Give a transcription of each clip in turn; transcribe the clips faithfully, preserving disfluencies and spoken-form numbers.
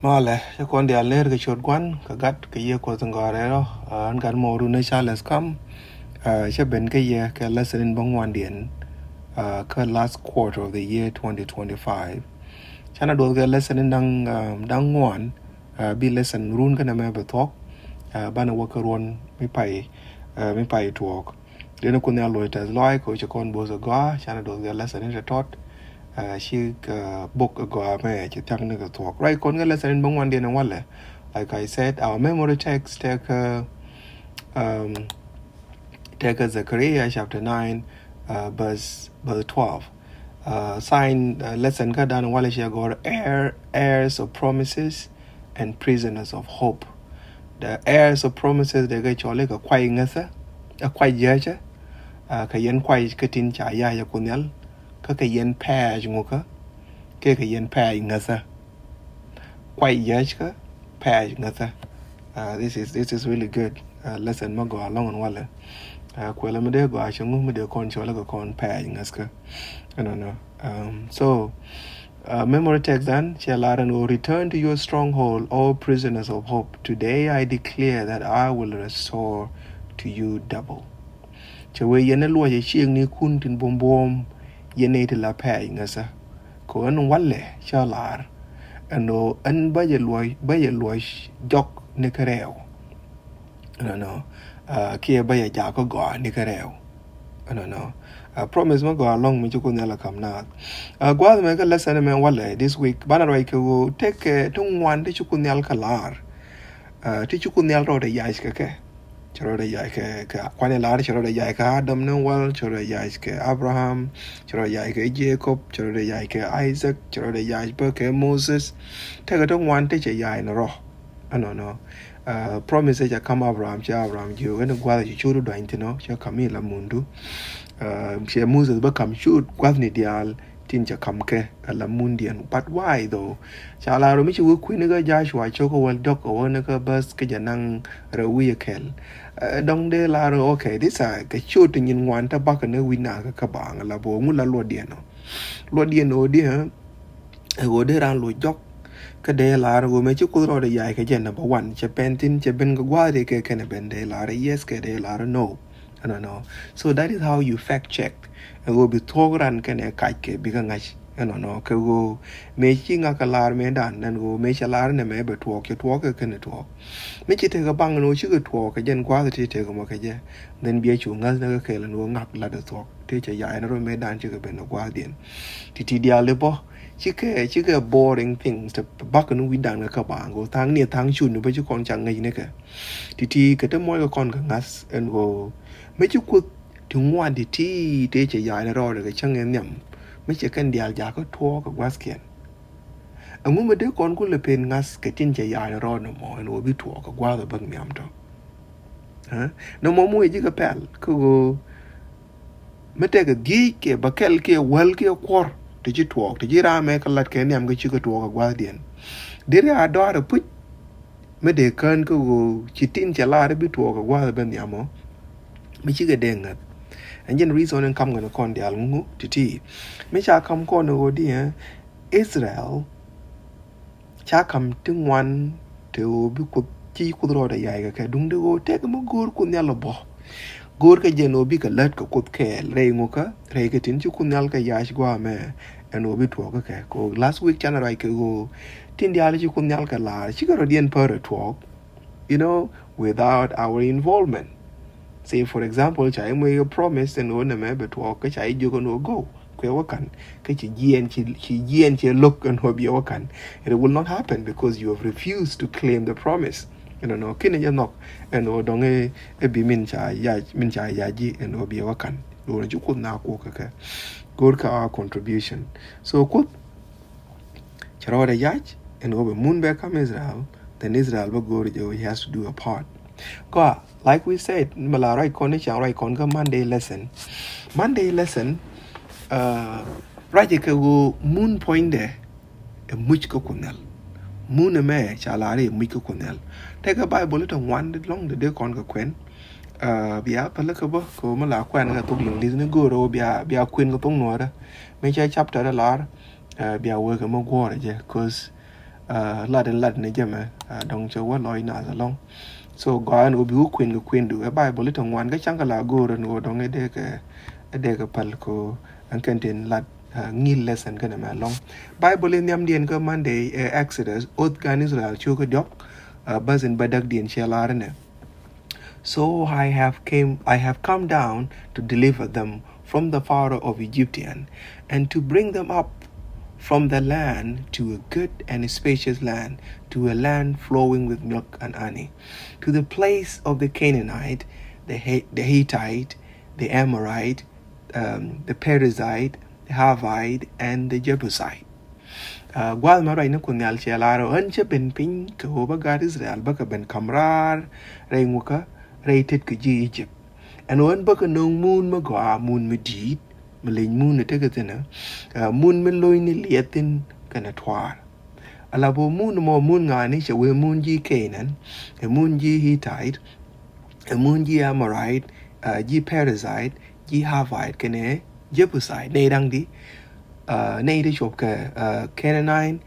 Malɛ, cä kɔn diaal ner kɛ ciöt Gua̱n kɛ Gat kɛ Yiëë Kuɔth in gɔaa rɛl rɔ. Aa, ɛn gat mɔ run ni Charles Kam. Aa, cä ben kä yɛ kɛ lesson in bä ŋuandiɛn, aa, kä last quarter of the year twenty twenty-five. Canɛ duɔth kɛ lesson in da̱ŋ, aa, da̱ŋ ŋuan, aa, bi lesson run kä nɛmɛ bɛ thuɔ̱k. Aa, banɛ wä kä ruɔ̱n mi pay, aa, mi pay tuɔɔk. Dee ni Kuoth Nhial luɔc tɛth lɔaac kɛ ɣöö cɛ kɔn bo̱o̱th ɛ gɔaa, canɛ duɔth kɛ lesson in tɔ̱tɔ̱t. Aa, ci, aa, bok ɛ gɔaa mɛ cɛ thia̱k ni kɛ thuɔ̱k. Ruac kɔn kɛ lesson in bä ŋuandiɛn in walɛ. Like I said, our memory text tekɛ, um, tekɛ Zechariah chapter nine, aa, verse, verse twelve. Aa, sign, aa, lesson kä dan walɛ cɛ gɔ̱r heir, heirs of promises and prisoners of hope. The heirs of promises dee kɛ cɔl i̱ kɛ kuay ŋäthä, ɛ kuay yääcä, aa, kɛ yɛn kuay kä tin ca ya̱c ɛ Kuoth Nhial, kä kɛ yɛn pɛ̈ɛ̈c ŋukä, kɛ kɛ yɛn pɛ̈ɛ̈c ŋäthä. Kuay yääcä, pɛ̈ɛ̈c ŋäthä. Aa, this is, this is really good. Aa, lesson mɛ gɔaa ɛlɔ̱ŋ ɛn walɛ. Aa, kuɛlɛ mi dee gɔaa cɛ ŋu mi dee kɔn cɔl i̱ kɛ kɔn pɛ̈ɛ̈c ŋäthä. Ɛnɔnɔ. Um, so, aa, memory text dan cɛ lar ɛn ɣöö, "Return to your stronghold, O prisoners of hope. Today I declare that I will restore to you double." Cɛ wee yɛn ɛ luɔc ɛ ciëëŋnikun tin buɔ̱m buɔ̱ɔ̱m, yɛn nɛy ti la pɛ̈ɛ̈c ŋäthä. Kɛ ɣöö ɛn walɛ cä lar ɛn ɣöö ɛn bä jɛ luɔc, bä jɛ luɔc jɔk ni kä rɛw. Ɛnɔnɔ. Aa, kiɛ bä jɛ jakä gɔaa ni kä rɛw. Ɛnɔnɔ. Aa, promise mɛ gɔaa ɛlɔ̱ŋ mi ci Kuoth Nhial ɛ ka̱m naath. Aa, gua̱a̱th mɛ kä lesson mɛ walɛ this week, banɛ ruac kɛ ɣöö tekɛ ti ŋuan ti ci Kuoth Nhial kɛ lar. Aa, ti ci Kuoth Nhial rɔɔdɛ yac kɛ kɛ. Cɛ rɔɔdɛ yac kɛ, kɛ kuanɛ lar, cɛ rɔɔdɛ yac kɛ Adam ni wal, cɛ rɔɔdɛ yac kɛ Abraham, cɛ rɔɔdɛ yac kɛ Jacob, cɛ rɔɔdɛ yac kɛ Isaac, cɛ rɔɔdɛ yac bä kɛ Moses. Tekɛ ti ŋuan ti cɛ yac ni rɔ. Ɛnɔnɔ. Aa, promise cɛ ka̱m Abraham, cɛ Abraham jiök ɛn gua̱th ci ciötdu duany thi̱n ɔ, cɛ ka̱m i̱ la mundu. Aa, cɛ Moses bä ka̱m ciöt gua̱thni diaal tin cɛ ka̱m kɛ ɛ la mundiɛn. But why though? Ca lar ɔ mi ci wee kui̱ni kä Joshua cok kä wäl dɔk kä wä ni kä bäth kä jɛ naŋ rɛw wi̱i̱ ɛ kɛl. Ɛ, dɔ̱ŋ dee lar ɔ, okay, this a kɛ ciöt ti nyin ŋuan te bakä ni wi̱c na kä kä baaŋ la bä ŋu la luɔtdiɛn ɔ. Luɔtdiɛn ɔ diɛ, ɛ ɣöö dee raan luɔc jɔk. Kä dee lar ɣöö mëë ci Kuoth rɔɔdɛ yac kɛ jɛ number one, cɛ pɛn thi̱n, cɛ ben kɛ gua̱a̱th dee kɛ kɛn ɛ ben, dee lar yes kɛ dee lar no. Ɛnɔnɔ. So that is how you fact check. Ɛ ɣöö bi thuɔ̱k ran kɛnɛ kac kɛ bikɛ ŋa̱c. Ɛnɔnɔ. Kɛ ɣöö mëë ci ŋa̱kä lar mëëdan ɛn ɣöö mëë cɛ lar nɛmɛ bɛ tuɔɔk, cɛ tuɔɔk kɛ kɛnɛ tuɔɔk. Mi ci tekɛ baŋ ɛn ɣöö cikɛ tuɔɔk kɛ jɛn gua̱a̱th ti tekɛ mɔ kɛ jɛ. Then biɛ cu ŋa̱th ni kɛ kɛl ɛn ɣöö ŋa̱k lat ɛ thuɔ̱k. Tëë cɛ yac ni rɔ mëëdan cikɛ ben ɛ gua̱a̱thdiɛn. Ti̱ti̱ diaal i̱ bä cikɛ, cikɛ boring things te bakä ni wi̱cdan kɛ kä baaŋ ɣöö tha̱a̱ŋ ni tha̱a̱ŋ cut ni bä ci kɔn ca ŋäc ni kɛ. Ti̱ti̱ kɛ te muɔckɛ kɔn kɛ ŋa̱th ɛn ɣöö mi ci Kuoth ti ŋuan ti̱ti̱ tëë cɛ yac ni rɔɔdɛ kɛ cäŋ in nhiam. Mi cɛ kɛn diaal jakä tuɔɔk kɛ gua̱thkiɛn. Ɛŋu mi dee kɔn kulɛ pen ŋa̱th kɛ tin cɛ yac ni rɔɔdɛ mɔ ɛn ɣöö bi tuɔɔk kɛ gua̱a̱th ɛ bäk nhiam tɔ. Ɛ? Nɔmɔ muc ji̱ kɛ pɛl kä ɣöö mi tekɛ dhiec kɛ bäkɛl kɛ wäl kɛ kuɔr ti ci tuɔɔk, ti ci ram mɛ kä lat kɛ nhiam kä cikɛ tuɔɔk kɛ gua̱a̱thdiɛn. Deri a dɔaar ɛ puc mi dee kään kä ɣöö ci tin cɛ lar bi tuɔɔk kɛ gua̱a̱th ɛ bä nhiam ɔ. Mi cikɛ dee ŋäth. Ɛn jɛn reason in kam kɛn kɔn diaal ŋuŋu ti̱ti̱. Mi ca kam kɔn ɛ ɣöö di ɛ Israel ca ka̱m ti ŋuan ti ɣöö bi Kuoth, ci Kuoth rɔɔdɛ yac kɛ kɛ duŋdɛ ɣöö tëëkɛ mi go̱o̱r Kuoth Nhial ɔ bä. Go̱o̱r kɛ jɛn ɣöö bikɛ lät kɛ Kuoth kɛɛl rɛy ŋukä, rɛy kɛ tin ci Kuoth Nhial kɛ yac gua̱a̱mɛ ɛn ɣöö bi tuɔɔk kɛ kɛ. Kɛ ɣöö last week canɛ ruac kɛ ɣöö tin diaal ci Kuoth Nhial kɛ la̱r cikɛ rɔ̱diɛn pär ɛ tuɔɔk. You know, without our involvement. Say, for example, ca i̱ muec kɛ promise ɛn ɣöö nɛmɛ bɛ tuɔɔk, kä ca i̱ jiök ɛn ɣöö go, kuɛ wä ka̱n, kä ci jiɛɛn, ci, ci jiɛɛn cɛ lo̱k ɛn ɣöö biɛ wä ka̱n. It will not happen because you have refused to claim the promise. Ɛnɔnɔ, kinɛ jɛ nhɔk ɛn ɣöö dɔ̱ŋ ɛ, ɛ bi min ca yac, min ca yac ji̱ ɛn ɣöö biɛ wä ka̱n. Lo̱rɛ ci Kuoth na kuɔk kɛ kɛ. Go̱o̱r kɛ our contribution. So Kuoth cɛ rɔɔdɛ yac ɛn ɣöö bɛ mun bɛ kam Israel, then Israel bä go̱o̱r jɛ ɣöö he has to do a part. Kɔa, like we said, mi la ruac kɔn ni ca ruac kɔn kä Monday lesson. Monday lesson, uh, ruac kɛ ɣöö mun puɔ̱nydɛ ɛ muc kä Kuoth Nhial. Mun ɛmɛ ca lar ɛ muc kä Kuoth Nhial. Tekɛ Bible i̱ te ŋuan di lɔ̱ŋ di dee kɔn kɛ kuɛn. Uh, bia päl kä bä kɛ ɣöö mi la kuɛn kɛ thok Liŋli̱th ni go̱o̱r ɣöö bia, bia kuɛn kɛ thok Nuäärä. Mi cɛ chapter ɛ lar, uh, bia wee kɛ mi guɔ̱ɔ̱r jɛ, 'cause, Lat in lat ni jɛ mɛ, dɔŋ cɛ wä lɔc nath alɔŋ. So gɔaa ɛn ɣöö bi wä kuën kɛ kuëndu. Ɛ Baibol i̱ ti ŋuan kä caŋ kɛ la go̱o̱r ɛn ɣöö dɔŋ ɛ dee kɛ, ɛ dee kɛ päl kɛ ɣöö ɛn kɛn tin lat ŋi̱i̱l lesson kɛnɛ mɛ alɔŋ. Baibol in nhiamdiɛn kä Monday ɛ Exodus, oth gan Israel cio̱kä diɔ̱k, bäth in bädäkdiɛn cɛ lar inɛ. So I have came, I have come down to deliver them from the power of Egyptian, and to bring them up from the land to a good and spacious land, to a land flowing with milk and honey, to the place of the Canaanite, the, Hi- the Hittite, the Amorite, um, the Perizzite, the Hivite, and the Jebusite. Gua̱a̱th mɛ ruacni Kuoth Nhial cɛ lar ɣän cä ben piny kɛ ɣöö bä gaat Israel bä kɛ ben ka̱m raar rɛy ŋukä rɛy tet kɛ ji̱ Egypt. Ɛn ɣän bä kɛ nöŋ mun mi gɔaa, mun mi di̱i̱t mi leny mun ni tekɛ thi̱n ɛ, mun mi lo̱ny ni liɛth thi̱n kɛnɛ tuaar. Ala bä mun mɔ mun ŋa̱a̱ni cɛ wee mun ji̱ Canaan, ɛ mun ji̱ Hittite, ɛ mun ji̱ Amorite, ji̱ Perizzite, ji̱ Hivite kɛnɛ Jebusite. Nɛy da̱ŋ di, nɛy ti cuɔp kɛ Canaanite,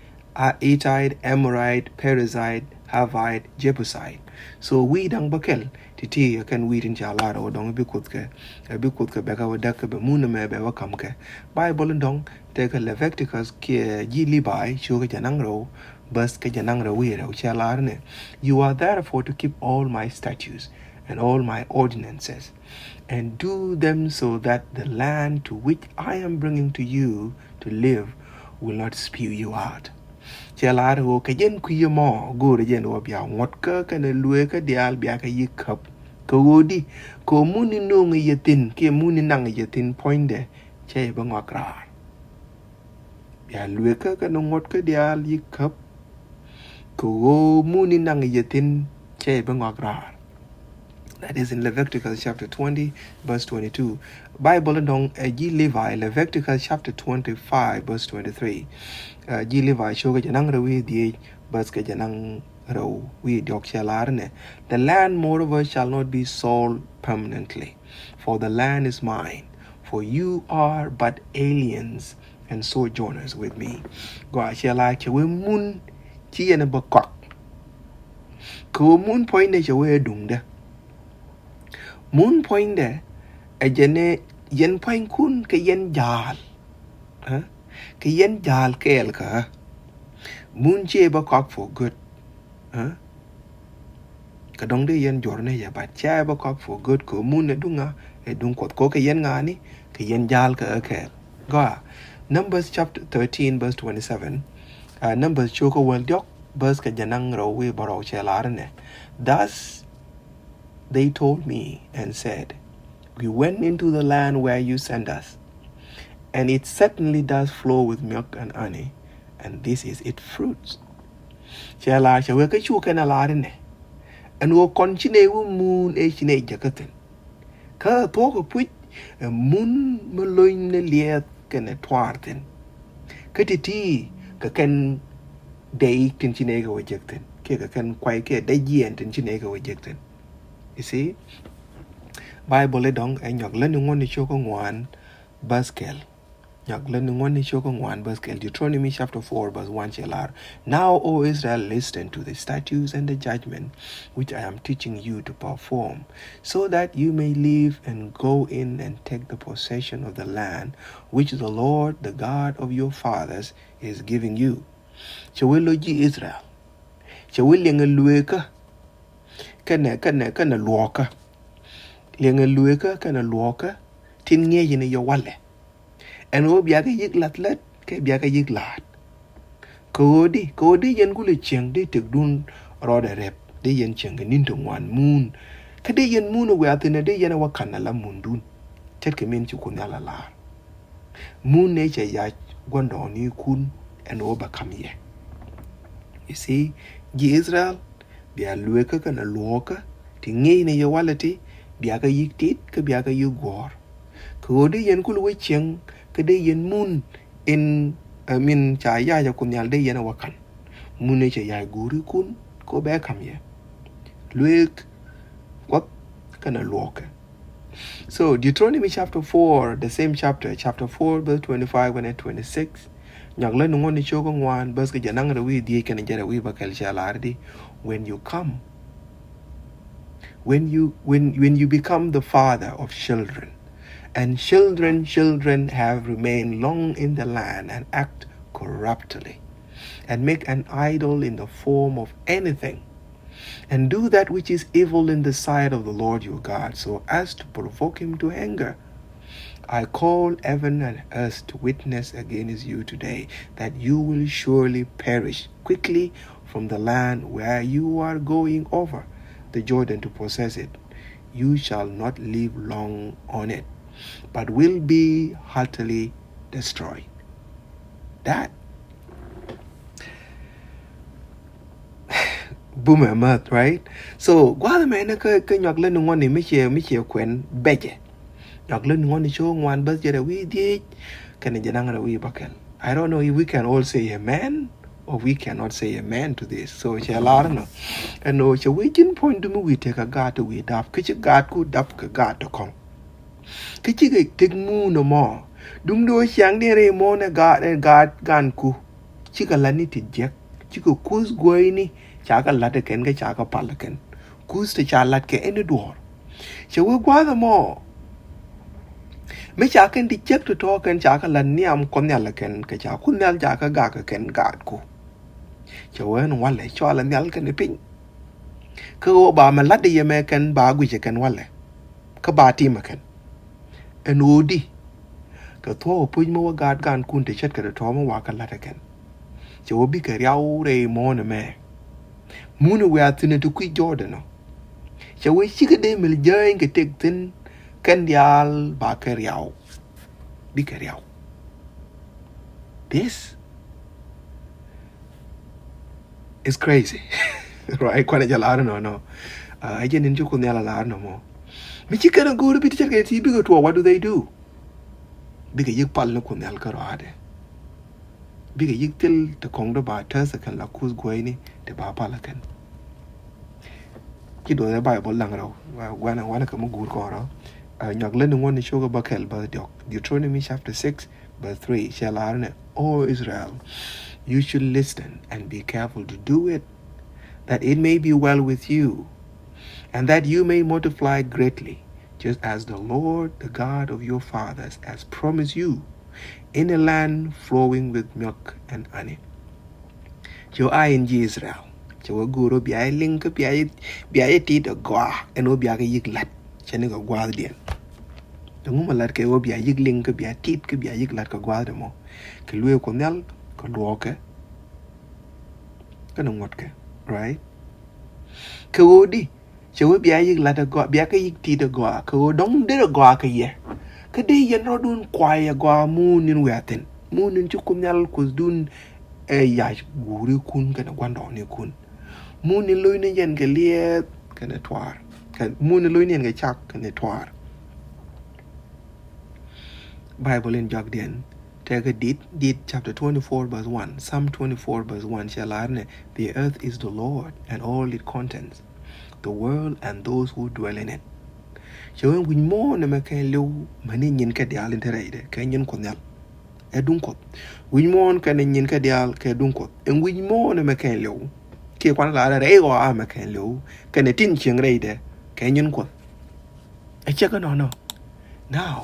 Hittite, Amorite, Perizzite, Hivite, Jebusite. So wi̱i̱ da̱ŋ bä kɛl ti̱ti̱ ɛ kɛn wi̱i̱ tin ca lar ɛ wä dɔ̱ŋ bi Kuoth kɛ, ɛ bi Kuoth kɛ bɛ kɛ wä däk kɛ bɛ mun ɛmɛ bɛ wä ka̱m kɛ. Baibol in dɔ̱ŋ tekɛ Leviticus kiɛ ji̱ Levi cio̱kä jɛ naŋ rɛw bäth kɛ jɛ naŋ rɛw wi̱i̱ rɛw cɛ lar inɛ, you are therefore to keep all my statutes and all my ordinances, and do them so that the land to which I am bringing to you to live will not spew you out. Cɛ lar ɣöö kɛ jɛn kui̱ ɛmɔ go̱o̱rɛ jɛn ɣöö bia ŋuɔ̱tkä kɛnɛ lueekä diaal bia kɛ yi̱ käp. Kɛ ɣöö di, kɛ ɣöö mun ni no̱o̱ŋ yɛ thi̱n kiɛ mun ni naŋ yɛ thi̱n puɔ̱nydɛ cɛ yɛ bä ŋɔak raar. Bia lueekä kɛnɛ ŋuɔ̱tkä diaal yi̱ käp. Kɛ ɣöö mun ni naŋ yɛ thi̱n cɛ yɛ bä ŋɔak raar. That is in Leviticus chapter twenty, verse twenty-two. Baibol in dɔ̱ŋ ɛ ji̱ Levi, Leviticus chapter twenty-five, verse twenty-three. Ji̱ Levi cio̱kä jɛ naŋ rɛw wi̱i̱ dhieec bäth kɛ jɛ naŋ rɛw wi̱i̱ diɔ̱k cɛ lar inɛ, the land moreover shall not be sold permanently, for the land is mine, for you are but aliens and sojourners with me. Gɔaa, cɛ lar cɛ wee mun ci yɛn bä kɔak. Kɛ wee mun puɔ̱nydɛ cɛ wee duŋdɛ. Mun puɔ̱nydɛ ɛ jɛn ɛ yɛn pua̱nykun kɛ yɛn ja̱a̱l. Kɛ yɛn ja̱a̱l kɛɛl kä mun ciɛ bä kɔak for good. Kɛ dɔ̱ŋ dee yɛn juɔ̱r ni yɛ, but ciɛ bä kɔak for good kɛ mun ɛ duŋ ŋa, ɛ duŋ Kuɔth kɛ yɛn ŋa̱a̱ni kɛ yɛn ja̱a̱l kɛ ɣä kɛɛl. Gɔaa, Numbers chapter thirteen verse twenty-seven. Numbers cio̱kä wäl diɔ̱k bäth kɛ jɛ naŋ rɛw wi̱i̱ bärɔw cɛ lar inɛ, thus they told me and said, we went into the land where you sent us, and it certainly does flow with milk and honey, and this is its fruits. Cɛ lar cɛ wee kä cu kɛn a lar inɛ, ɛn ɣöö kɔn ci nɛy wä muun ëë ci nɛy jäkä thi̱n. Kä thuɔ̱k ɛ puc ɛ mun mi lo̱ny ni liɛth kɛnɛ tuaar thi̱n. Kä ti̱ti̱ kɛ kɛn dɛy tin ci nɛy kɛ wä jek thi̱n kiɛ kɛ kɛn kuay kiɛ dɛy jiɛɛn tin ci nɛy kɛ wä jek thi̱n. You see, Baibol i̱ dɔ̱ŋ ɛ nyɔk lätni ŋuɔ̱tni cio̱kä ŋuan bäth kɛl. Nyɔk lätni ŋuɔ̱tni cio̱kä ŋuan bäth kɛl. Deuteronomy chapter four verse one cɛ lar, now, O Israel, listen to the statutes and the judgment which I am teaching you to perform, so that you may live and go in and take the possession of the land which the Lord, the God of your fathers, is giving you. Cɛ wee lo̱c ji̱ Israel. Cɛ wee liɛŋɛ lueekä kɛnɛ, kɛnɛ, kɛnɛ luɔ̱ɔ̱kä. Liɛŋɛ lueekä kɛnɛ luɔ̱ɔ̱kä tin ŋi̱eecä ni yɛ walɛ. Ɛn ɣöö bia kɛ yi̱k la̱th lät kɛ bia kɛ yi̱k la̱a̱t. Kɛ ɣöö di, kɛ ɣöö di yɛn kulɛ cieŋ di tëkdun rɔɔdɛ rɛp, di yɛn cieŋ kɛ ni̱n ti ŋuan muun. Kä di yɛn muun ɛ wiaa thi̱n ɛ di yɛn ɛ wä ka̱n ala mundun. Ce̱tkɛ min ci Kuoth Nhial a la̱r. Mun ëë cɛ yac gua̱ndɔɔŋnikun ɛn ɣöö bɛ ka̱m yɛ. You see, ji̱ Israel, bia lueekä kɛnɛ luɔ̱ɔ̱kä ti ŋi̱eec ni yɛ walɛ ti, bia kɛ yi̱k tit kä bia kɛ yi̱k guɔ̱ɔ̱r. Kɛ ɣöö di yɛn kulɛ wä cieŋ kä di yɛn mun in, ɛ, min ca yac ɛ Kuoth Nhial di yɛn ɛ wä ka̱n. Mun ëë cɛ yac guurikun kɛ ɣöö bɛ ka̱m yɛ. Lueek Kuɔth kɛnɛ luɔ̱ɔ̱kä. So Deuteronomy chapter four, the same chapter, chapter four, verse twenty-five and twenty-six. Nyɔk lä ni ŋuɔ̱n ni cok ŋuan bäth kɛ jɛ naŋ rɛw wi̱i̱ dhieec kɛnɛ jɛ rɛw wi̱i̱ bäkɛl cɛ lar di, when you come, when you, when, when you become the father of children, and children, children have remained long in the land and act corruptly, and make an idol in the form of anything, and do that which is evil in the sight of the Lord your God, so as to provoke him to anger. I call heaven and earth to witness against you today that you will surely perish quickly from the land where you are going over the Jordan to possess it. You shall not live long on it, but will be utterly destroyed. That bumɛ mät, right? So gua̱a̱th mɛn kä, kä nyɔk lä ni ŋuɔ̱n ni mi ciɛ, mi ciɛ kuɛn bɛcɛ. Nyɔk lä ni ŋuɔ̱n ni cok ŋuan bäth jɛ rɛw wi̱i̱ dhieec kɛnɛ jɛ naŋ rɛw wi̱i̱ bäkɛl. I don't know if we can all say amen or we cannot say amen to this. So cɛ lar nɔ ɛn ɣöö cɛ wi̱i̱ ji̱n puɔ̱ny dumi wi̱i̱ tëë kɛ gaat ti wi̱i̱ dap kä ci gaatku dap kɛ gaat ti kɔ̱ŋ. Kä cikɛ tek muun ɛmɔ duŋdɛ ɣöö ciaŋdiɛn rɛy muɔ̱ɔ̱n ɛ gaat, ɛ gaat ganku. Cikɛ la̱t ni ti jiäk, cikɛ kuth guäyni ca kɛ la̱t ɛ kɛn kä ca kɛ pal ɛ kɛn. Kuth ti ca la̱t kɛ ɛn i̱ duɔ̱ɔ̱r. Cɛ wee gua̱a̱th ɛmɔ mi ca kɛn ti jiäk tɔ̱tɔ̱ kɛn ca kɛ la̱t nhiam Kuoth Nhial ɛ kɛn kɛ ca Kuoth Nhial ca kɛ gak ɛ kɛn gaatku. Cɛ wee ɛn walɛ cɔalɛ nhial kɛn i̱ piny. Kä ɣöö ba mɛ la̱t i̱ yɛ mɛ kɛn ba guic ɛ kɛn walɛ. Kä ba tim ɛ kɛn. Ɛn ɣöö di kɛ thuɔ̱k ɛ puc mi wä gaat gankun te ce̱tkɛ tɔ̱tɔ̱ mi wakä la̱t ɛ kɛn. Cɛ wä bikɛ riaw rɛy muɔ̱ɔ̱n ɛmɛ. Mun ɛ wiaa thi̱n ɛ ti kui̱ Jɔɔdɛn ɔ. Cɛ wä cikɛ dee mil jäny kɛ tëk thi̱n kɛn diaal ba kɛ riaw. Bikɛ riaw. This It's crazy. Right? Kuanɛ jɛ lar nɔ nɔ. Ɛ jɛ nin ci Kuoth Nhial a lar nɔ mɔ. Mi ci kɛn a go̱o̱r bi ti cɛt kɛ ti bikɛ tuɔ, what do they do? Bikɛ yik pal ni Kuoth Nhial kä rɔadɛ. Bikɛ yik thil ti kɔŋ di ba tɛth kɛn la kuth guɔyni ti ba pal kɛn. Ci duɔth ɛ Bible laŋ rɛw. Wanɛ, wanɛ kɛ mi guur kɔn rɔ. Nyɔk lä ni ŋuɔ̱n ni cok ɛ bäkɛl bäth diɔk. Deuteronomy chapter six, Verse three, cɛ lar ni, O Israel, you should listen and be careful to do it, that it may be well with you, and that you may multiply greatly, just as the Lord, the God of your fathers, has promised you, in a land flowing with milk and honey. Cɛ wä a in ji̱ Israel. Cɛ wä go̱o̱r wä bia yɛ liŋ kä bia yɛ, bia yɛ tit ɛ gɔaa ɛn wä bia kɛ yik la̱t. Cɛ ni kɛ gua̱a̱thdiɛn. Ɛŋu mɛ la̱t kɛ wä bia yik liŋ kä bia tit kä bia yik la̱t kɛ gua̱a̱thdɛ mɔ. Kɛ luee Kuɔth Nhial kɛ luɔɔkɛ. Kɛnɛ ŋuɔ̱tkɛ, right? Kɛ ɣöö di cɛ wee bia yik la̱t ɛ gɔaa, bia kɛ yik tit ɛ gɔaa kɛ ɣöö dɔ̱ŋ derɛ gɔaa kɛ yɛ. Kä dee yɛn rɔ̱dun kuay ɛ gɔaa muun ni̱n wiaa thi̱n. Muun ni̱n ci Kuoth Nhial Kuothdun ɛ yac guurikun kɛnɛ gua̱ndɔɔŋnikun. Muun ni̱n lo̱cni yɛn kɛ liɛɛth kɛnɛ tuaar. Kɛ, muun ni̱n lo̱cni yɛn kɛ cak kɛnɛ tuaar. Bible in jɔakdiɛn. Tɛkɛ Dit, Dit chapter twenty-four verse one. Psalm twenty-four verse one cɛ lar ni, the earth is the Lord and all it contents, the world and those who dwell in it. Cɛ wee wi̱c muɔ̱ɔ̱n ɛmɛ kɛn li̱w mäni nyin kɛ diaal in te rɛydɛ kɛ nyin Kuɔth Nhial. Ɛ duŋ Kuɔth. Wi̱c muɔ̱ɔ̱n kɛnɛ nyin kɛ diaal kɛ duŋ Kuɔth. Ɛn wi̱c muɔ̱ɔ̱n ɛmɛ kɛn li̱w. Kiɛ kuan lar rɛy ɣɔaa ɛmɛ kɛn li̱w kɛnɛ tin cieŋ rɛydɛ kɛ nyin Kuɔth. Ɛ cɛ kɛ nɔnɔ. Now,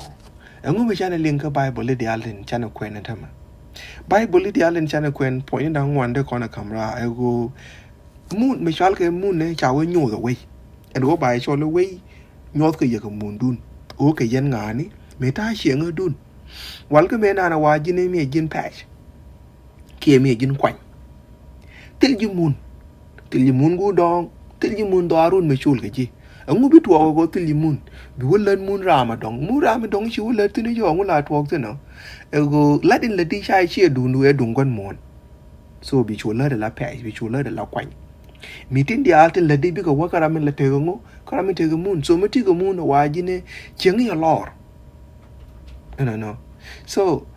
ɛŋu mi canɛ liŋ kä Bible i̱ diaal tin canɛ kuɛn ɛ tämɛ? Bible i̱ diaal tin canɛ kuɛn puɔ̱ny ni da̱ŋ ŋuan dee kɔn ɛ ka̱m raar ɛ ɣöö mun mi cɔal kɛ mun nɛ ca wee nyoth ɛ wei. Ɛn ɣöö ba ɛ cɔl ɛ wei nyuɔth kɛ yɛ kɛ mundun. Ɣöö kɛ yɛn ŋa̱a̱ni mi ta̱a̱ cieŋädun. Wal kä mëë naan ɛ wa ji̱n ëë mi ɛ ji̱n pɛc. Kiɛ mi ɛ ji̱n kuany. Thil ji̱ mun. Thil ji̱ mun guur dɔ̱ɔ̱ŋ. Thil ji̱ mun dhɔaarun mi col kɛ ji̱. Ɛŋu bi tuɔɔk ɛ ɣöö thil ji̱ mun? Bi wä lät mun raam ɛ dɔ̱ŋ. Mun raam ɛ dɔ̱ŋ ci wä lät thi̱n ɛ jɔɔŋ wä la tuɔɔk thi̱n ɔ. Ɛ ɣöö lat in lätdi ca ɛ ciɛ duundu ɛ duŋ gua̱n muɔ̱ɔ̱n. So bi cu lät ɛ la pɛc, bi cu lät ɛ la kuany. Mi tin diaal tin lätdi bikɛ wä kä ram in la tekɛ ŋu, kä ram in tekɛ mun. So mi tekɛ mun ɛ wa ji̱n ɛ cieŋ i̱ ɛ lɔr. Ɛnɔnɔ. So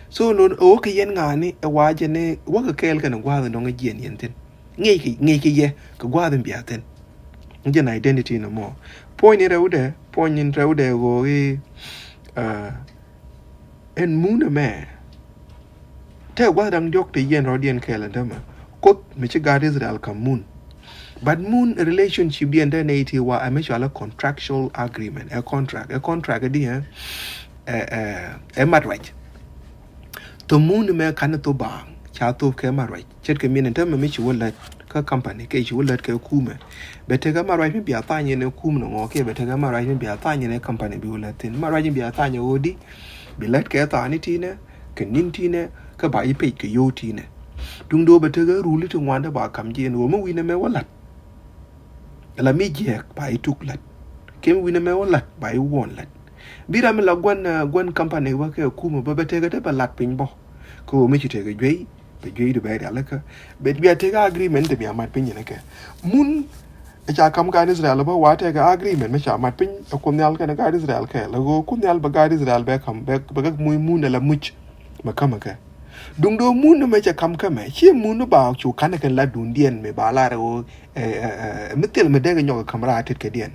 So nɔ ɣöö kɛ yɛn ŋa̱a̱ni ɛ wa jɛ ni wäkɛ kɛɛl kɛnɛ gua̱a̱th in dɔ̱ŋ ɛ jiɛn yɛn thi̱n. Ŋiɛckɛ, ŋiɛckɛ yɛ kɛ gua̱a̱th in bia thi̱n. Jɛn identity nɔmɔ. Puɔ̱ny ni rɛwdɛ, puɔ̱ny ni rɛwdɛ ɣöö i̱, uh, ɛn mun ɛmɛ. Tɛ gua̱th da̱ŋ diɔ̱k ti yɛn rɔ̱diɛn kɛɛl ɛn tämɛ. Kuoth mi ci gaat Israel ka̱m mun. But mun relationship diɛn tɛ nɛy ti wa ɛ mi cɔal ɛ contractual agreement, ɛ contract, ɛ contract ɛ di ɛ, ɛ, ɛ, ɛ mat ruac. Thop mun ɛmɛ ka̱n thop baaŋ, ca thop kɛ mat ruac. Ce̱tkɛ min ɛn tämɛ mi ci wä lät kä company, kɛ ci wä lät kɛ kumɛ. Bɛ tekɛ mat ruac mi bia thany ɛn ɛ kumɛ nɔ ŋɔ, kɛ bɛ tekɛ mat ruac mi bia thany ɛn ɛ company bi wä lät thi̱n. Mat ruac mi bia thany ɛ ɣöö di, bi lät kɛ thaani ti̱nɛ, kɛ ni̱n ti̱nɛ, kä ba ji̱ pec kɛ yio̱w ti̱nɛ. Duŋ do̱ bɛ tekɛ ruli ti ŋuan ti ba ka̱m ji̱ ɛn ɣöö mi wi̱nɛ mɛ wä la̱t. Ala mi jiɛɛk ba ji̱ tuk la̱t. Kɛ mi wi̱nɛ mɛ wä la̱t ba ji̱ wuɔ̱n la̱t. Bi ram mi la gua̱n, ah, gua̱n company wä kɛ kumɛ bä bɛ tekɛ ti bɛ la̱t piny bä. Kɛ ɣöö mi ci tekɛ juey, bɛ juey di bɛ rialikä. Bɛ bia tekɛ agreement ti bia mat piny ɛn kɛ. Mun Ɛ ca ka̱m gaat Israel bä wa tekɛ agreement mi ca mat piny ɛ Kuoth Nhial kɛnɛ gaat Israel kɛɛl. Ɛ ɣöö Kuoth Nhial bɛ gaat Israel bɛ ka̱m, bɛ, bɛ kɛ muc mun ala muc. Mɛ ka̱mɛ kɛ. Duŋ do̱ mun mɛ cɛ ka̱m kɛ mɛ. Ciɛ mun ba cu ka̱n kɛn la duŋdiɛn mi ba lar ɛ ɣöö, ɛ, ɛ, ɛ, mi thil mi dee kɛ nyɔk kɛ ka̱m raar tet kɛdiɛn.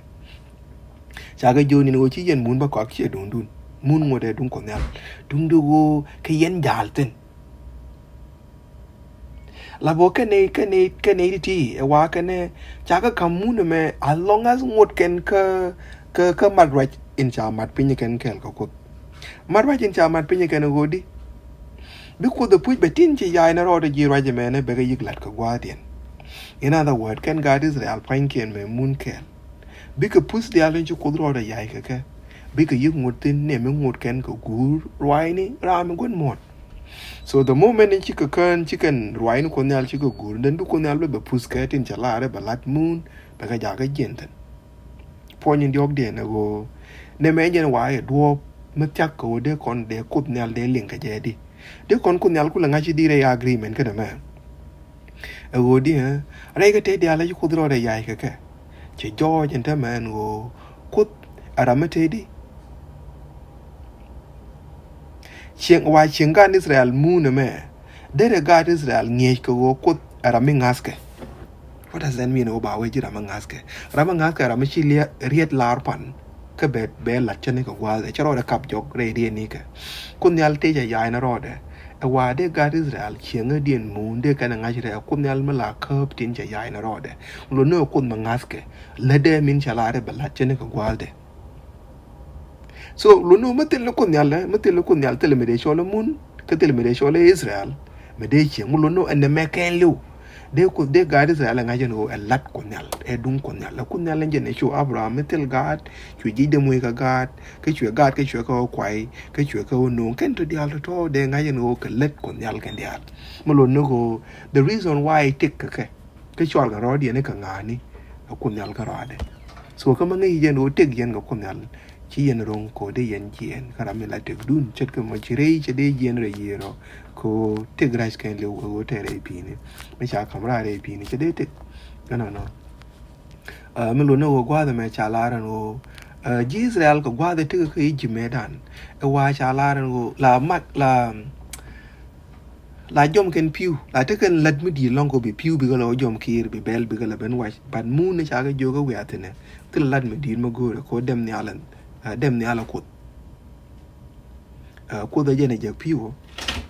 Ca kɛ jiök ni ɣöö ci yɛn mun bä kɔak ciɛ duŋdun. Mun ŋuɔ̱t ɛ duŋ Kuoth Nhial. Duŋ do̱ ɣöö kɛ yɛn ja̱a̱l thi̱n. La bä kɛnɛ, kɛnɛ, kɛnɛ ti ti ɛ wa kɛnɛ ca kɛ ka̱m mun ɛmɛ as long as ŋot kɛn kä, kä, kä mat ruac in ca mat piny kɛn kɛɛl kɛ Kuoth. Mat ruac in ca mat piny kɛn ɛ ɣöö di. Bi Kuoth ɛ puc bɛ tin ci ya̱a̱ in rɔɔdɛ ji̱ ruac ɛmɛnɛ bɛ kɛ yi̱k la̱t kɛ gua̱a̱thiɛn. In other word, kɛn gaat Israel pua̱nykiɛn mɛ mun kɛɛl. Bikɛ puth diaal tin ci Kuoth rɔɔdɛ ya̱a̱ kɛ kɛ. Bikɛ yi̱k ŋot thi̱n nɛ mi ŋot kɛn kɛ guur ruaacni ram mi gua̱n muɔ̱ɔ̱n. So the moment in cikɛ kään, cikɛn ruaacni Kuoth Nhial cikɛ guur, then bi Kuoth Nhial bɛ bɛ puth kɛ tin cɛ laarɛ bɛ la̱t mun, bɛ kɛ jakä jiɛn thi̱n. Puɔ̱ny in diɔ̱ɔ̱kdiɛn ɛ ɣöö nɛ mɛ jɛn wa̱a̱ yɛ duɔ̱ɔ̱p mi thia̱k kɛ ɣöö dee kɔn dee Kuoth Nhial dee liŋ kɛ jɛ di. Dee kɔn Kuoth Nhial kulɛ ŋa̱c i̱ di rɛy agreement kɛnɛ mɛ. Ɛ ɣöö di, ɛ rɛy kɛ tëë diaal ɛ ci Kuoth rɔɔdɛ ya̱a̱ kɛ kɛ. Cɛ jɔɔc ɛn täämɛ ɛn ɣöö Kuoth ɛ ram mi tëë di. Cieŋ, wa cieŋ gaat Israel mun ɛmɛ. Derɛ gaat Israel ŋi̱eec kɛ ɣöö Kuoth ɛ ram mi ŋa̱thkɛ. What does that mean? Ɣöö ba wee ji̱ ram mi ŋa̱thkɛ. Ram mi ŋa̱thkɛ ram mi ci liɛ, riet lar pan. Kä bɛ, bɛ lat cä ni kɛ gua̱a̱th ɛ cä rɔɔdɛ kap jɔk rɛy riet ni kɛ. Kuoth Nhial tëë cɛ ya̱a̱ ni rɔɔdɛ. Ɛ wa dee gaat Israel cieŋädiɛn mun dee kɛn ɛ ŋa̱c rɛ Kuoth Nhial mi la käp tin cɛ ya̱a̱ ni rɔɔdɛ. Lo ni ɛ Kuoth mi ŋa̱thkɛ. Lät dee min cɛ lar rɛ bɛ lat cä ni kɛ gua̱a̱th dɛ. So, luɔt ni mi thil ni Kuoth Nhial, mi thil ni Kuoth Nhial thil mi dee cɔl i̱ mun, kä thil mi dee cɔl i̱ Israel, mi dee cieŋ, mi luɔt ni ɛn nɛmɛ kɛn li̱w. Dee Kuoth, dee gaat Israel ɛ ŋa̱c ɛn ɣöö ɛ la̱t Kuoth Nhial, ɛ duŋ Kuoth Nhial. Ɛ Kuoth Nhial ɛn jɛn ɛ cu Abraham mi thil gaat, cu ji̱ dee moc kɛ gaat, kä cuɛ gaat, kä cuɛ kɛ ɣöö kuay, kä cuɛ kɛ ɣöö no̱o̱ŋ. Kɛn tɔ diaal tɔ̱tɔ̱ dee ŋa̱c ɛn ɣöö kɛ lät Kuoth Nhial kɛn diaal. Mi luɔt ni ɣöö, the reason why tëk kɛ kɛ. Kä cɔal kɛ rɔɔdiɛn i̱ kɛ ŋa̱a̱ni, ɛ Kuoth Nhial kä rɔɔdɛ. So kä mi ŋäc yɛn ɣöö tëk yɛn kɛ Kuoth Nhial, ci yɛn ro̱ŋ kɛ ɣöö dee yɛn jiɛɛn kä ram mi la tëkdun, ce̱tkɛ mɔ ci rɛy cɛ dee jiɛɛn rɛy yiëër ɔ, kɛ ɣöö tëk rac kɛn li̱w ɛ ɣöö tɛɛr rɛy pi̱i̱ni. Mi ca ka̱m raar rɛy pi̱i̱ni cɛ dee tëk. Ɛnɔnɔ. Ɛ, mi luɔt ni ɣöö gua̱a̱th ɛmɛ ca lar ɛn ɣöö, ɛ, ji̱ Israel kɛ gua̱a̱th ɛ tëk kä Egypt mëëdan. Ɛ wa ca lar ɛn ɣöö la mak, la, la jɔm kɛn pi̱w, la te kɛn lät mi di̱i̱t lɔ̱ŋ kɛ bi pi̱w bikɛ lɛ wä jɔm kiir, bi bɛl bikɛ lɛ ben wac. But mun ni ca kɛ jiök kä wiathinɛ, thil lät mi di̱i̱t mi go̱o̱rɛ kɛ wä dɛm nhial ɛn, ɛ, dɛm nhial ɛ Kuoth. Ɛ, Kuoth ɛ jɛn ɛ jek pi̱w ɔ.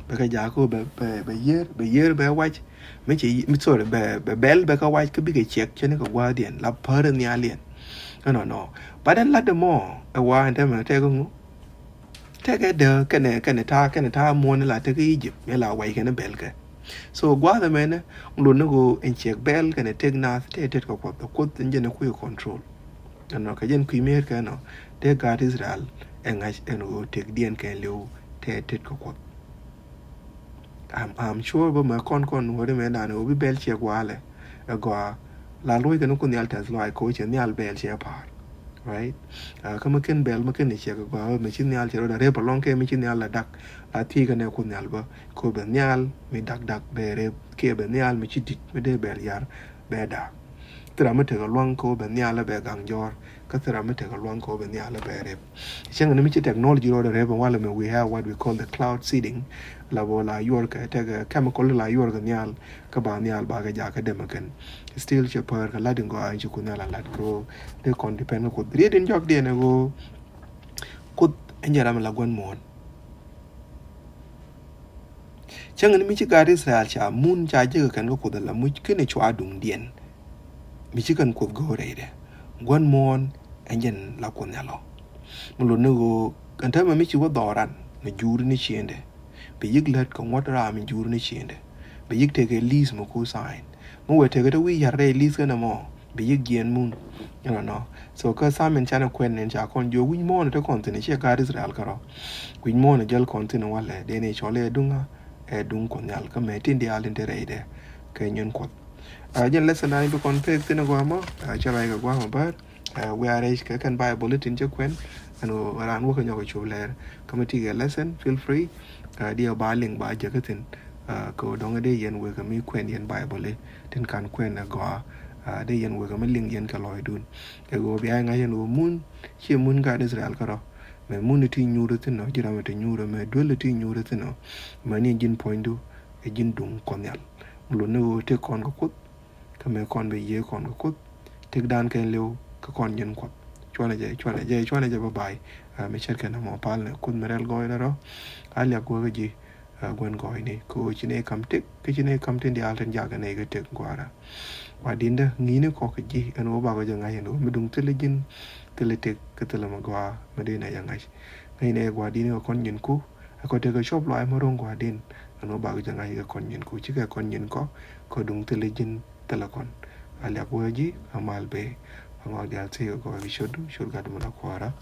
Bɛ kɛ jakä bɛ, bɛ, bɛ yiër, bɛ yiër bɛ wac. Mi ci, mi, sorry, bɛ, bɛ bɛl bɛ kɛ wac kä bikɛ ciɛk cɛ ni kɛ gua̱a̱thdiɛn la pär nhialiɛn. Ɛnɔnɔ. But ɛn lat dɛ mɔ, ɛ wa ɛn tɛmɛ tɛk ŋu. Tɛkɛ dee kɛnɛ, kɛnɛ ta̱a̱, kɛnɛ ta̱a̱ muɔ̱ɔ̱n la tëk Egypt, mi la wac kɛnɛ bɛl kɛ. So gua̱a̱th ɛmɛnɛ, ŋu luɔt ni ɣöö ɛn ciɛk bɛl kɛnɛ tëk naath tëë tet kɛ Kuɔth, Kuoth ɛn jɛn ɛ kui̱ control. Ɛnɔ kɛ jɛn kui̱ mëër kɛ ɛnɔ, tëë gaat Israel ɛ ŋa̱c ɛn ɣöö tëkdiɛn kɛn li̱w tëë tet kɛ Kuɔth. I'm, I'm sure bä mɛ kɔn kɔn wä ri mɛ dan ɣöö bi bɛl ciɛ gua̱a̱lɛ. Ɛ gɔaa la luɔc kɛn Kuoth Nhial tɛth lɔaac kɛ ɣöö cɛ nhial bɛl cɛ pa̱a̱r. Right? Ɛ, kä mi ken bɛl mi ken ni ciɛ kɛ gɔaa ɣöö mi ci nhial cɛ rɔɔdɛ rep alɔŋ kɛ mi ci nhial la dak. La thiec kɛn ɛ Kuoth Nhial bä kɛ ɣöö bɛ nhial mi dak dak bɛ rep kiɛ bɛ nhial mi ci di̱t mi dee bɛl yar bɛ da̱a̱k. Thil ram mi tekɛ lua̱ŋ kä bɛ nhial bɛ gaŋ jɔ̱ɔ̱r, kä thil ram mi tekɛ lua̱ŋ kä bɛ nhial bɛ rep. Cäŋ ni mi ci technology rɔɔdɛ rep walɛ mi we have what we call the cloud seeding. La bä la yuɔr kɛ tekɛ chemical la yuɔr kɛ nhial, kä ba nhial ba kɛ jakä dɛmɛ kɛn. Still cɛ pär kɛ lat in gɔaa in ci Kuoth Nhial a lat kɛ ɣöö dee kɔn depend kɛ Kuoth. Riet in jɔak diɛn ɛ ɣöö Kuoth ɛn jɛ ram in la gua̱n muɔ̱ɔ̱n. Cäŋ ni mi ci gaat Israel ca mun ca jek kɛn kä Kuoth ala muc kɛn cua duŋdiɛn. Mi ci kɛn Kuoth go̱o̱r rɛydɛ. Gua̱n muɔ̱ɔ̱n ɛn jɛn la Kuoth Nhial ɔ. Mi lot ni ɣöö kɛn täämɛ mi ci wä dhɔran ni juri ni ciëndɛ. Bi yik lät kɛ ŋuɔ̱t ram mi juri ni ciëndɛ. Bi yik tekɛ lease mi ku sign. Mi wee tekɛ te wi̱i̱ yar rɛy lease kɛn ɛmɔ. Bi yik jiɛn mun. Ɛnɔ nɔ. So kä Samuel canɛ kuɛn ni ca kɔn jiök wi̱c muɔ̱ɔ̱n te kɔn thi̱n ciɛ gaat Israel kärɔ. Wi̱c muɔ̱ɔ̱n jäl kɔn thi̱n walɛ dee ni cɔl ɛ duŋa ɛ duŋ Kuoth Nhial kä mɛ tin diaal tin te rɛydɛ kɛ nyin Kuoth. Ɛ jɛn lesson dan bi kɔn pek thi̱n guamɔ ɛ cɛ ruac kɛ guamɔ bär. Ɛ wiarɛ kɛ kɛn Bible tin cɛ kuɛn ɛn ran wä kɛ nyɔk cop lɛr kä mi ti kɛ lesson, feel free. Ɛ diɛ ba liŋ ba jɛ kä thi̱n. Ɛ kɛ dɔŋ dee yɛn wek kɛ mi kuɛn yɛn Bible tin kan kuɛn ɛ gɔa. Ɛ dee yɛn wek kɛ mi liŋ yɛn kɛ lɔcdun. Ɛ ɣöö bia ŋa̱c ɛn ɣöö mun ciɛ mun gaat Israel kärɔ. Mɛ mun ti nyuur thi̱n ɔ, ji̱ ram ti nyuur mɛ duel ti nyuur thi̱n ɔ. Mɛ ni ji̱n puɔ̱nydu ɛ ji̱n duŋ Kuɔth Nhial. Mi lot ni ɣöö tëk kɔn kɛ Kuoth kä mɛ kɔn bɛ yiëë kɔn kɛ Kuoth. Tëk dan kɛn liw kä kɔn ji̱n Kuɔth. Cuanɛ jɛ, cuanɛ jɛ, cuanɛ jɛ bye bye. Ɛ mi cɛt kɛn ɛmɔ pal ni Kuoth mi rɛl gɔɔydɛ rɔ. A liak guäkä ji̱. Ɛ gua̱n gɔɔyni kɛ ɣöö ci nɛ kam tëk kä ci nɛ kam tin diaal tin jakɛ nɛ kɛ tëk gua̱a̱ra. Wa di̱ndä ŋi̱i̱ni kɔk kɛ ji̱ ɛn ɣöö bakɔ jɛ ŋa̱c ɛn ɣöö mi duŋ thilɛ ji̱n thilɛ tëk kä thilɛ mi gɔaa mi dee nɛ jɛ ŋa̱c. Ŋäcnɛ ɛ gua̱a̱din kɛ kɔn nyin ku ɛ kɔ tekɛ cɔp luaac mi ro̱ŋ gua̱a̱din ɛn ɣöö bakɔ jɛ ŋa̱c kɛ kɔn nyin ku cikɛ kɔn nyin kɔ kɔ duŋ thilɛ ji̱n thilɛ kɔn. A liak wee ji̱ a mal bee a ŋɔak diaal thiek kɛ gɔɔy kɛ ciötdu ciöt gat mi la kuɔɔra.